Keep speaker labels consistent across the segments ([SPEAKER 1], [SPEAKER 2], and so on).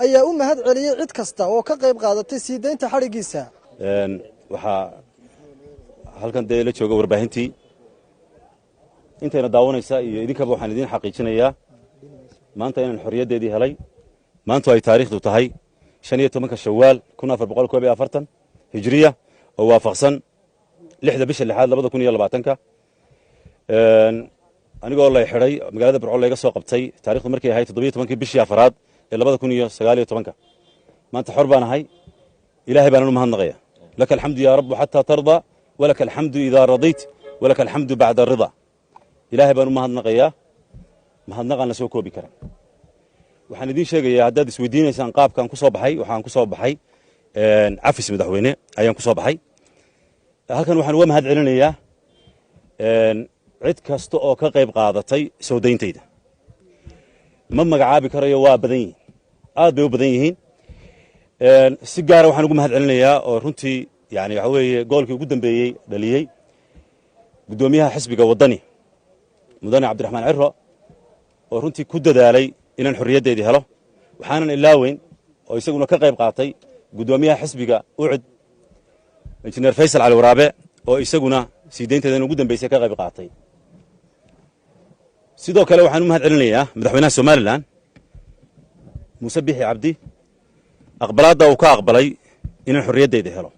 [SPEAKER 1] Ayaa u mahad celiyey cid kasta oo ka qayb qaadatay sii daynta xadhiggiisa.
[SPEAKER 2] Waxaa halkan dee la jooga warbaahintii intayna daawanaysa iyo idinkaba. Waxaan idiin xaqiijinayaa maanta inaan xorriyaddeedii helay. Maantu ay taariikhdu tahay 15-ka Shawaal 1441 Hijriya, oo waafaqsan 6-da bisha lixaad 2020-ka, anigoo lay xidhay magaalada Burco, layga soo qabtay taarikhdu markay ahayd 17-kii bishii afaraad ee 2019-ka. Maanta xor baan ahay. Ilaahay baanan u mahadnaqaya. لك الحمد يا رب حتى ترضى، ولك الحمد إذا رضيت، ولك الحمد بعد الرضا. Ilaahay baan u mahadnaqayaa, mahadnaqaan la soo koobi karan. Waxaan idiin sheegayaa, haddaad isweydiinaysaan qaabkaan ku soo baxay, waxaan ku soo baxay cafis madaxweyne ayaan ku soo baxay. Halkan waxaan uga mahad celinayaa cid kasta oo ka qayb qaadatay soo dayntayda. Ma magacaabi karayo, waa badan yihiin, aad bay u badan yihiin. Si gaara waxaan ugu mahad celinayaa oo runtii yani waxa weeye goolkii ugu dambeeyey dhaliyey guddoomiyaha xisbiga Waddani, mudane Cabdiraxmaan Ciro, oo runtii ku dadaalay inaan xorriyaddeedii helo. Waxaanan ilaaweyn oo isaguna ka qayb qaatay guddoomiyaha xisbiga UCID, Injineer Faysal Cali Waraabe, oo isaguna sii daynteedan ugu dambeysay ka qayb qaatay. Sidoo kale waxaan u mahad celinayaa madaxweynaha Somaliland, Muuse Bixi Cabdi, aqbalaadda uu ka aqbalay inaan xorriyaddeeda helo.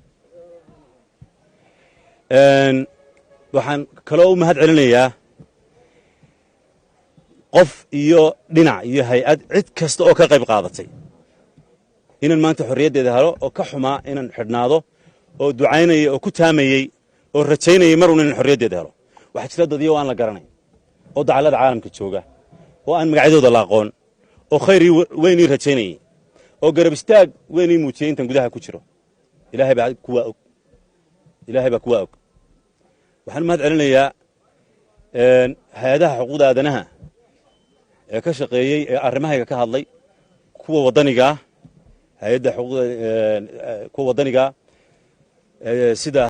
[SPEAKER 2] Waxaan kaloo u mahad celinayaa qof iyo dhinac iyo hay-ad, cid kasta oo ka qayb qaadatay inaan maanta xorriyaddeeda helo, oo ka xumaa inaan xidhnaado, oo ducaynayay oo ku taamayey oo rajaynayay marun inaan xorriyaddeeda helo. Waxaa jira dadyo aan la garanayn oo dacallada caalamka jooga oo aan magacyadooda la aqoon, oo khayr weyn ii rajaynayey, oo garab istaag weyn ii muujiyey intaan gudaha ku jiro. Ilaahay baa kuwaa og, Ilaahay baa kuwaa og. Waxaan u mahad celinayaa hay-adaha xuquuqda aadanaha ee ka shaqeeyey, ee arrimahayga ka hadlay, kuwa waddanigaa, hay-adda xuquuqda kuwa waddanigaa sida